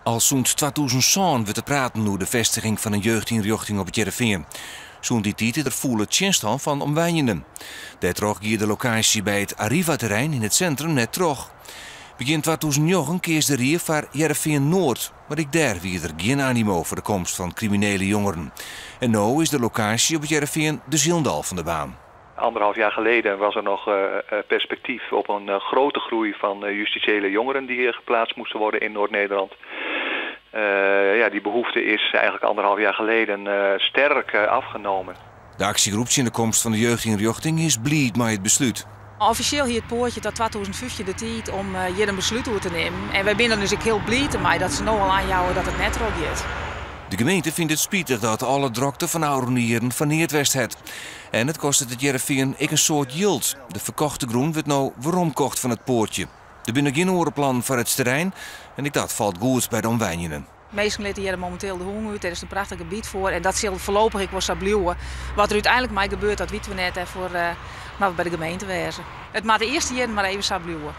Al sûnt 2007 wurdt der praten oer de festiging fan in jeugdynrjochting op It Hearrenfean. Sûnt dy tiid is der fûle tsjinstân fan omwenjenden. Dêrtroch gie de lokaasje by it Arriva-terrein yn it sintrum net troch. Begjin 2009 keas de rie foar Hearrenfean Noard, mar ek dêr wie der gjin animo foar de komst fan kriminele jongeren. En no is de lokaasje op It Hearrenfean dus hielendal fan de baan. Anderhalf jaar geleden was er nog perspectief op een grote groei van justitiële jongeren die geplaatst moesten worden in Noord-Nederland. Ja, die behoefte is eigenlijk anderhalf jaar geleden sterk afgenomen. De aksjegroep tsjin de komst fan de jeugdynrjochting is bliid mei it beslút. Offisjeel hie it poartje tot 2015 de tiid om hjir in beslút oer te nimmen. En wy binne dus ek hiel bliid dermei dat se no al oanjouwe dat it net trochgiet. De gemeente fynt it spitich dat alle drokte fan ôfrûne jierren foar neat west hat. En it kostet it Hearrenfean ek in soad jild. De ferkochte grûn wurdt no weromkocht fan it poartje. Der binne gjin oare plannen foar it terrein en ek dat falt goed by de omwenjenden. Minsken litte hjir mominteel de hûn út, dêr is in prachtich gebiet foar en dat sil foarlopich ek wol sa bliuwe. Wat der úteinlik mei gebeurt, dat witte we net. Dêrfoar moatte we by de gemeente wêze. It moat de earste jierren mar even sa bliuwe.